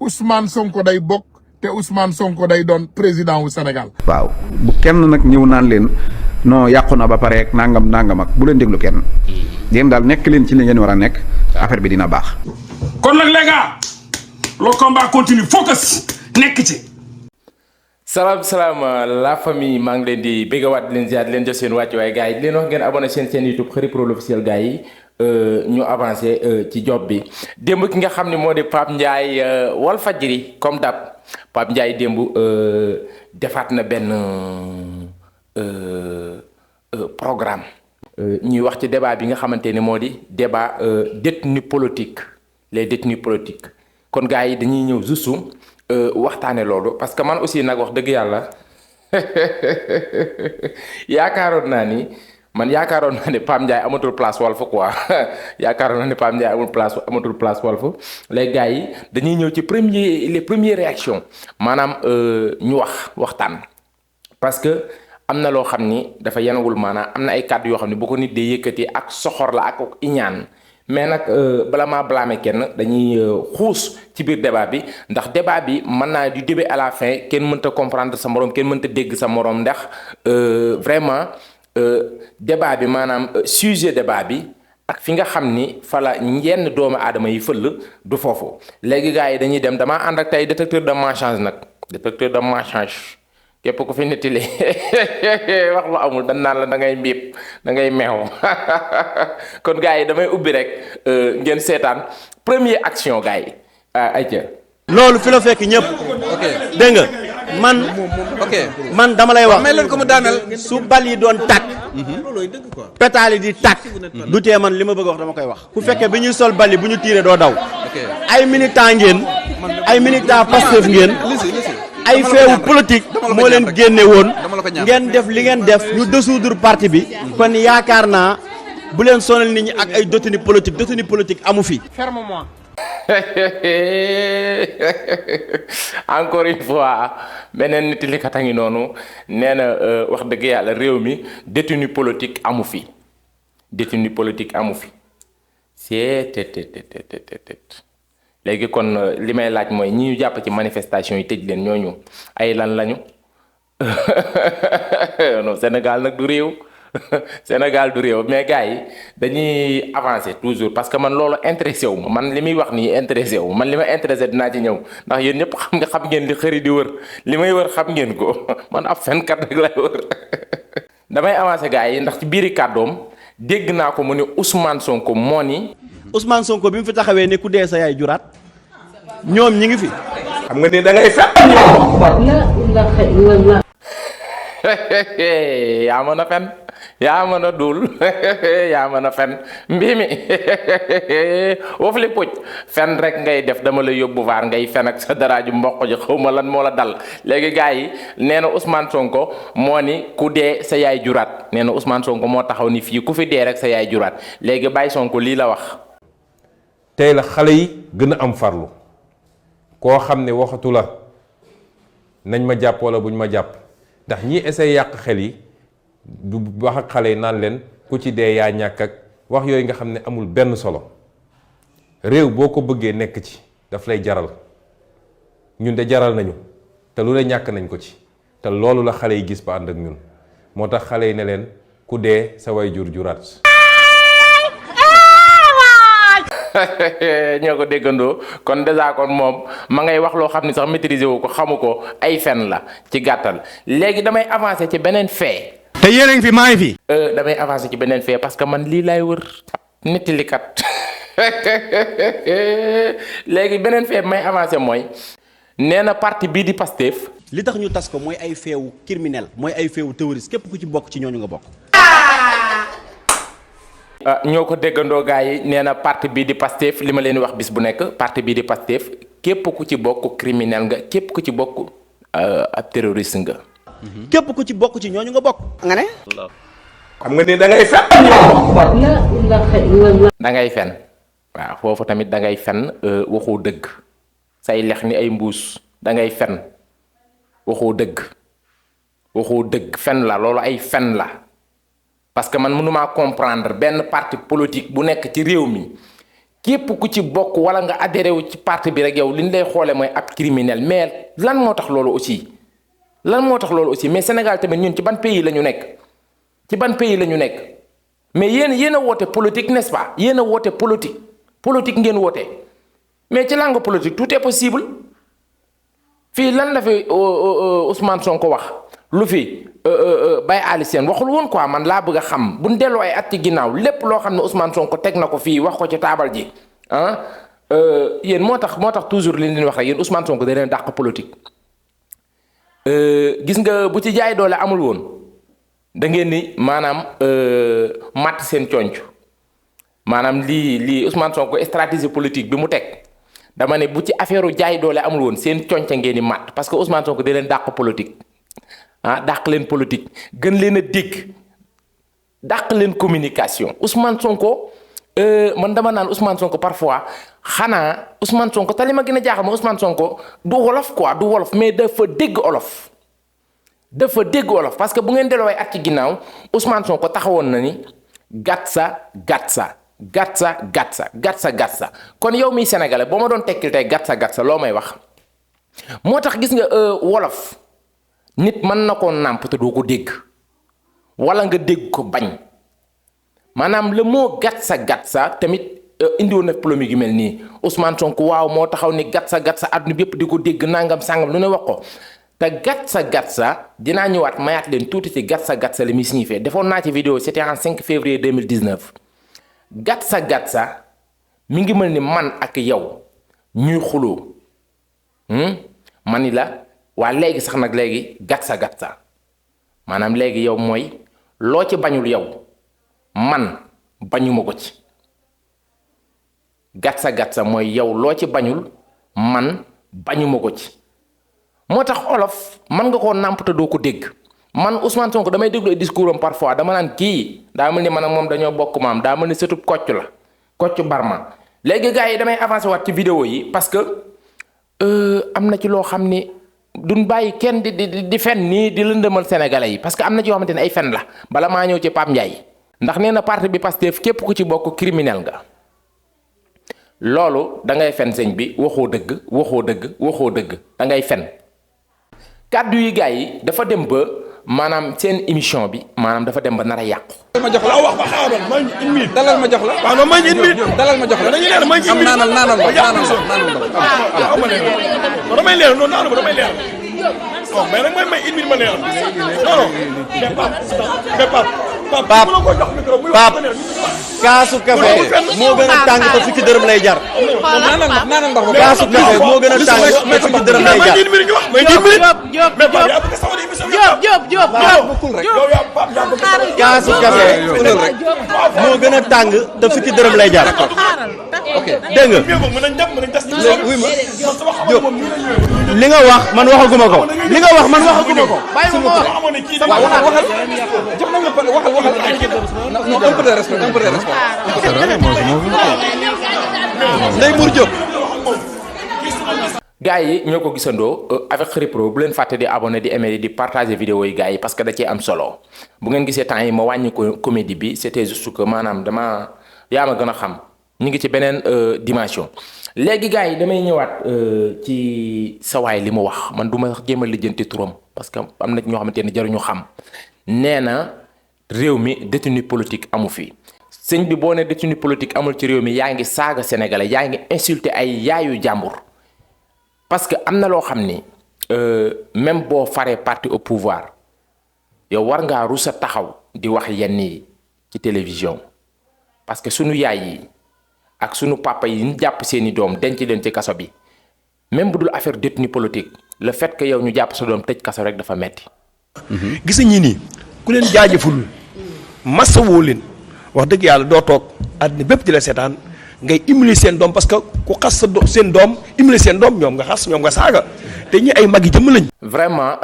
Ousmane Sonko day bokk te Ousmane Sonko day doon président wu Sénégal. waaw bu kenn nag ñëw naan leen non yàqu na ba pare ak nangam ak bu leen déglu kenn yéen daal nekk leen ci li ngeen war a nekk affaire bi dina baax. kon nag les gars le combat continue focus nekk ci. salaam la famille maa ngi leen di béggawaat di leen ziar di leen jox seen wàcc waaye gars yi di leen wax ngeen abonné seen YouTube Kheury Pro l'officiel gars yi ñu avancé ci job bi démb ki nga xam ne moo di Pape Ndiaye Walfadjri comme dab Pape Ndiaye démb defaat na benn programme ñuy wax ci débat bi nga xamante ne moo di débat détenu politique les détenus politiques kon gars yi dañuy ñëw juste waxtaane loolu parce que man aussi nag wax dëgg yàlla yaakaaroon naa ni Pape Ndiaye amatul place Walf quoi yaakaaroon naa ni Pape Ndiaye amatul place Walf les gars yi dañuy ñëw ci les premières réactions maanaam ñu waxtaan parce que am na loo xam ni dafa yanawul maanaam am na ay kàddu yoo xam ne bu ko nit dee yëkkati ak soxor la ak iñaan mais nag bala maa blâmer kenn dañuy xuus ci biir débat bi ndax débat bi mën naa du début à la fin kenn mënta comprendre sa morom kenn mënta dégg sa morom ndax vraiment débat bi maanaam sujet débat bi ak fi nga xam ni fa la yenn doomu aadama yi fëll du foofu léegi gars yi dañuy dem damaa ànd ak tey détecteur de mensonge nag détecteur de mensonge képp ku fi nettali wax lu amul dañ naan la da ngay mbiib da ngay meew kon gars yi damay ubbi rek ngeen seetaan première action gars yi ayca. loolu fi la fekk ñëpp. ok dégg nga man. ok man dama lay wax. may leen ko mu daaneel. su bal yi doon tàkk. pétale yi di tàkk. du tee man li ma bëgg a wax dama koy wax. ku fekkee bi ñuy sol bal yi bu ñu tiiree doo daw. ay militant ngeen. ay militant Pastef ngeen. ay feewu politique moo leen génne woon ngeen def li ngeen def ñu dissoudre parti bi kon yaakaar naa bu leen sonal nit ñi ak ay détenu politique amu fi. ferme-moi. encore une fois beneen nit li kat a ngi noonu nee na wax dëgg yàlla réew mi détenu politique amu fi c'est léegi kon li may laaj mooy ñi ñu jàpp ci manifestation yi tëj leen ñooñu ay lan lañu non Sénégal nag du réew Sénégal du réew mais gars yi dañuy avancer toujours parce que man loolu intéressé wu ma man li muy wax nii intéressé wu man li ma intéressé dinaa ci ñëw ndax yéen ñëpp xam ngeen li Kheury di wër li may wër xam ngeen ko man ab fenkat rek lay wër damay avancer gars yi ndax ci biiri kàddoom dégg naa ko mu ne Ousmane Sonko moo ni. Ousmane Sonko bi mu fi taxawee ne ku dee sa yaay juraat ñoom ñi ngi fi. xam nga ni da ngay fekk. yaa mën a fen yaa mën a duul yaa mën a fen mbii mi woofu li pucc fen rek ngay def dama la yóbbu vaar ngay fen ak sa daraaju mboq ji xaw ma lan moo la dal léegi gars yi nee na Ousmane Sonko moo ni ku dee sa yaay juraat nee na Ousmane Sonko moo taxaw ni fii ku fi dee rek sa yaay juraat léegi Baye Sonko lii la wax. tey la xale yi gën a am farlu koo xam ne waxatu la nañ ma jàpp wala buñ ma jàpp ndax ñii essayé yàq xel yi du wax ak xale yi naan leen ku ci dee yaa ñàkk ak wax yooyu nga xam ne amul benn solo réew boo ko bëggee nekk ci daf lay jaral ñun de jaral nañu te lu la ñàkk nañ ko ci te loolu la xale yi gis ba ànd ak ñun moo tax xale yi ne leen ku dee sa way jur juraat. ñoo ko déggandoo kon déjà kon moom ma ngay wax loo xam ne sax maîtriser wu ko xamu ko ay fen la ci gàttal léegi damay avancer ci beneen fait. te yéen a ngi fi maa ngi fi. damay avancer ci beneen fait parce que man lii laay wër nettalikat léegi beneen fait may avancer mooy nee na parti bii di Pastef. li tax ñu tas ko mooy ay feewu criminel mooy ay feewu terroriste képp ku ci bokk ci ñooñu nga bokk. ñoo ko déggandoo gars yi nee na parti bii di Pastef li ma leen wax bis bu nekk parti bii di Pastef képp ku ci bokk criminel nga képp ku ci bokk ab terroriste nga. képp ku ci bokk ci ñooñu nga bokk. nga ne. xam nga ni da ngay fekk. da ngay fen waaw foofu tamit da ngay fen waxoo dëgg say lex ni ay mbuus da ngay fen waxoo dëgg fen la loolu ay fen la. parce que man mënumaa comprendre benn parti politique bu nekk ci réew mi képp ku ci bokk wala nga adhéré wu ci parti bi rek yow li ñu lay xoolee mooy ab criminel mais lan moo tax loolu aussi mais Sénégal tamit ñun ci ban pays la ñu nekk mais yéen a woote politique n'est-ce pas yéen a woote politique ngeen woote mais ci langue politique tout est possible fii lan la fi Ousmane Sonko wax lu fi Baye Ali Sène waxul woon quoi man laa bëgg a xam bu ñu delloo ay at ci ginnaaw lépp loo xam ne Ousmane Sonko teg na ko fii wax ko ci taabal ji yéen moo tax toujours li leen wax rek yéen Ousmane Sonko da leen dàq politique gis nga bu ci jaay doole amul woon da ngeen ni maanaam matt seen conc maanaam lii Ousmane Sonko stratégie politique bi mu teg dama ne bu ci affaire jaay doole amul woon seen conca ngeen di matt parce que Ousmane Sonko da leen dàq politique dàq leen politique gën leen a dégg dàq leen communication Ousmane Sonko man dama naan Ousmane Sonko parfois xanaa Ousmane Sonko te li ma gën a jaaxal ma Ousmane Sonko du wolof quoi du wolof mais dafa dégg olof parce que bu ngeen delloowee at ci ginnaaw Ousmane Sonko taxawoon na ni gatsa kon yow miy sénégalais boo ma doon tekkil tey gatsa loo may wax moo tax gis nga wolof nit mën na koo nàmp te doo ko dégg wala nga dégg ko bañ maanaam le mot gatsa tamit indiwoon na polémique yu mel nii Ousmane Sonko waaw moo taxaw ni gatsa àdduna bi yëpp di ko dégg nangam sangam lu ne wax ko te gatsa dinaa ñëwaat mayaat leen tuuti ci gatsa li muy signifié defoon naa ci vidéo c'était en 5 février 2019 gatsa mi ngi mel ni man ak yow ñuy xuloo mani la waa léegi sax nag léegi gatsa maanaam léegi yow mooy loo ci bañul yow man bañuma ko ci gatsa mooy yow loo ci bañul man bañuma ko ci moo tax olof man nga koo nàmp te doo ko dégg man Ousmane Sonko damay déglu ay discours am parfois dama naan kii daa mel ni man ak moom dañoo bokk maam daa mel ni surtout kocc barma léegi gars yi damay avancé waat ci vidéo yi parce que am na ci loo xam ni duñ bàyyi kenn di fen nii di lëndëmal sénégalais yi parce que am na ci yoo xamante ne ay fen la bala maa ñëw ci Pape Ndiaye ndax nee na parti bi Pastef képp ku ci bokk criminel nga loolu da ngay fen sëñ bi waxoo dëgg da ngay fen kàddu yi gars yi dafa dem ba maanaam seen émission bi maanaam dafa dem ba nar a yàqu. ma jox la wax ba xaaral ma une minute. dalal ma jox la. waaw non ma une minute. dalal ma jox la dañuy leer ma une minute. naanal damay leer non naanu damay leer. non mais nag may une minute ma leer. non mais Pape kaasu café moo gën a tàng te fukki dërëm lay jar. kaasu café moo gën a tàng te fukki dërëm lay jar. kaasu café moo gën a tàng te fukki dërëm lay jar. dégg nga li nga wax man waxaguma ko. bàyyi ma wax. jox nañ la waxal un peu de respect. Ndeye Mour Diop. gars yi ñoo ko gisandoo avec Khary Pro bu leen fàtte di abonné di aimer di partager vidéo yi gars yi parce que da cee am solo bu ngeen gisee temps yi ma wàññi ko comédie bi c'était juste que maanaam yaa ma gën a xam ñu ngi ci beneen dimension. léegi gars yi damay ñëwaat ci sawaay li mu wax man du ma sax jéem a lijjanti turam parce que am na ñoo xamante ne jaruñu xam nee na réew mi détenu politique amu fi sëñ bi boo ne détenu politique amul ci réew mi yaa ngi saaga sénégalais yaa ngi insulté ay yaayu jàmbur parce que am na loo xam ni même boo faree parti au pouvoir yow war ngaa rus a taxaw di wax yenn yi ci télévision parce que sunu yaay yi ak sunu papa yi ñu jàpp seeni doom denc leen ci kaso bi même bu dul affaire détenu politique le fait que yow ñu jàpp sa doom tëj kaso rek dafa metti gis ñi nii ku leen jaajëful massa woo leen wax dëgg yàlla doo toog àddina bépp di la seetaan ngay humilier seen doom parce que ku xas sa seen doom humilier seen doom ñoom nga xas ñoom nga saaga te ñi ay mag yi jëmm lañ. vraiment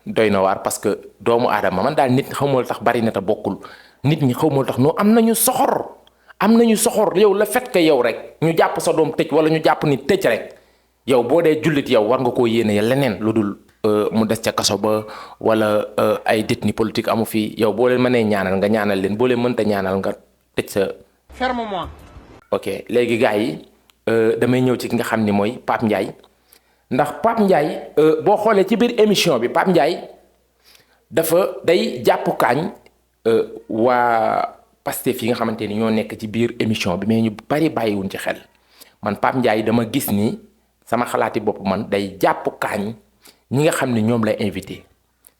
doy na waar parce que doomu aadama man daal nit xamul tax bari na te bokkul nit ñi xamul tax non am nañu soxor yow le fait que yow rek ñu jàpp sa doom tëj wala ñu jàpp ni tëj rek yow boo dee jullit yow war nga koo yéene leneen lu dul mu des ca kaso ba wala ay détenu politique amu fi yow boo leen mënee ñaanal nga ñaanal leen boo leen mënta ñaanal nga tëj sa. ferme-moi. ok léegi gars yi damay ñëw ci ki nga xam ni mooy Pape Ndiaye ndax Pape Ndiaye boo xoolee ci biir émission bi Pape Ndiaye dafa day jàpp kaañ waa Pastef yi nga xamante ni ñoo nekk ci biir émission bi mais ñu bari bàyyiwuñ ci xel man Pape Ndiaye dama gis ni sama xalaati bopp man day jàpp kaañ ñi nga xam ni ñoom lay invité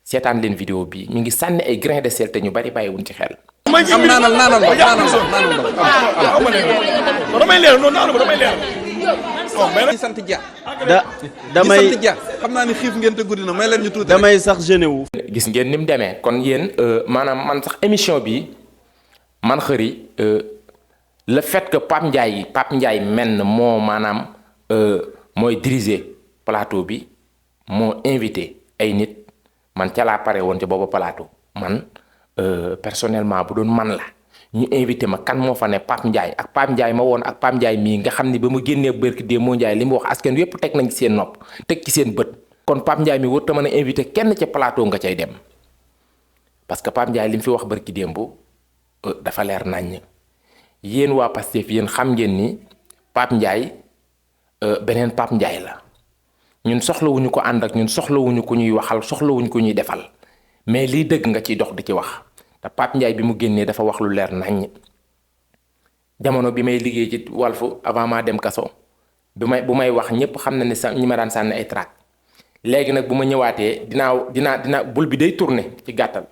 seetaan leen vidéo bi ñu ngi sànni ay grain de sel te ñu bari bàyyiwuñ ci xel. am naanal damay leer noonu naanu damay leer. ci sant Dia. damay sant Dia xam naa ni xiif ngeen te guddi na may leen ñu tuuti. damay sax gêné wu. gis ngeen ni mu demee kon yéen maanaam man sax émission bi man xëri le fait que Pape Ndiaye menn moo maanaam mooy diriger plateau bi moo invité ay nit man ca laa pare woon ca booba plateau man personnellement bu doon man la ñu invité ma kan moo fa ne Pape Ndiaye ak Pape Ndiaye ma woon ak Pape Ndiaye mii nga xam ni ba mu génnee bërki dee moo Ndiaye li mu wax askan yépp teg nañ ci seen nopp teg ci seen bët kon Pape Ndiaye mi warut a mën a invité kenn ca plateau nga cay dem parce que Pape Ndiaye li mu fi wax bërki démb dafa leer naññ yéen waa Pastef yéen xam ngeen ni Pape Ndiaye beneen Pape Ndiaye la ñun soxlawuñu ko ànd ak ñun soxlawuñu ko ñuy waxal soxlawuñu ko ñuy defal mais lii dëgg nga ciy dox di ci wax te Pape Ndiaye bi mu génnee dafa wax lu leer naññ jamono bi may liggéey ci Walfu avant maa dem kaso bu may wax ñëpp xam na ne sa ñi ma daan sànni ay trac léegi nag bu ma ñëwaatee dinaa bul bi day tourner ci gàttal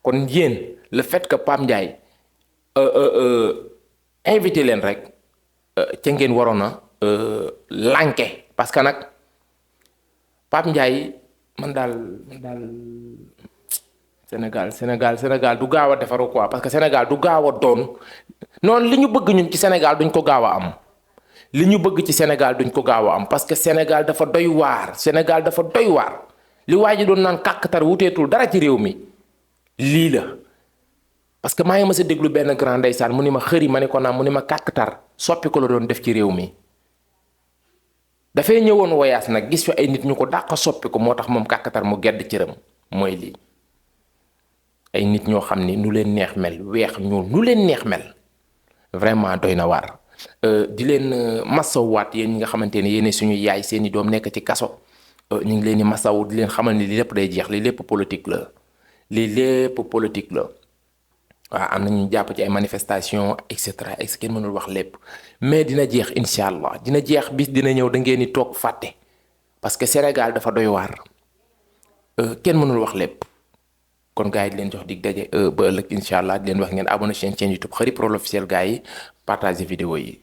kon yéen le fait que Pape Ndiaye invité leen rek ca ngeen waroon a lànke parce que nag Pape Ndiaye man daal Sénégal du gaaw a defaru quoi parce que Sénégal du gaaw a doon noonu li ñu bëgg ñun ci Sénégal duñ ko gaaw a am li ñu bëgg ci Sénégal duñ ko gaaw a am parce que Sénégal dafa doy waar li waa ji doon naan kàkkatar wuteetul dara ci réew mi lii la parce que maa ngi mës a déglu benn grand ndeysaan mu ni ma xëri ma ne ko naam mu ni ma kàkkatar soppi ko la doon def ci réew mi dafay ñëwoon voyage nag gis fi ay nit ñu ko dàq soppi ko moo tax moom kàkkatar mu gedd cëram mooy lii ay nit ñoo xam ni nu leen neex mel weex ñuul nu leen neex mel vraiment doy na waar di leen masawaat yéen ñi nga xamante ne yéen suñu yaay seeni doom nekk ci kaso ñu ngi leen di masawu di leen xamal ni lii lépp day jeex lii lépp politique la waaw am na ñu jàpp ci ay manifestation et cetera kenn mënul wax lépp mais dina jeex incha allah dina jeex bis dina ñëw da ngeen di toog fàtte parce que Sénégal dafa doy waar kenn mënul wax lépp kon gars yi di leen jox dig daje ba ëllëg incha allah di leen wax ngeen abonné chaîne YouTube Khary Prod l'officiel gars yi partager vidéo yi.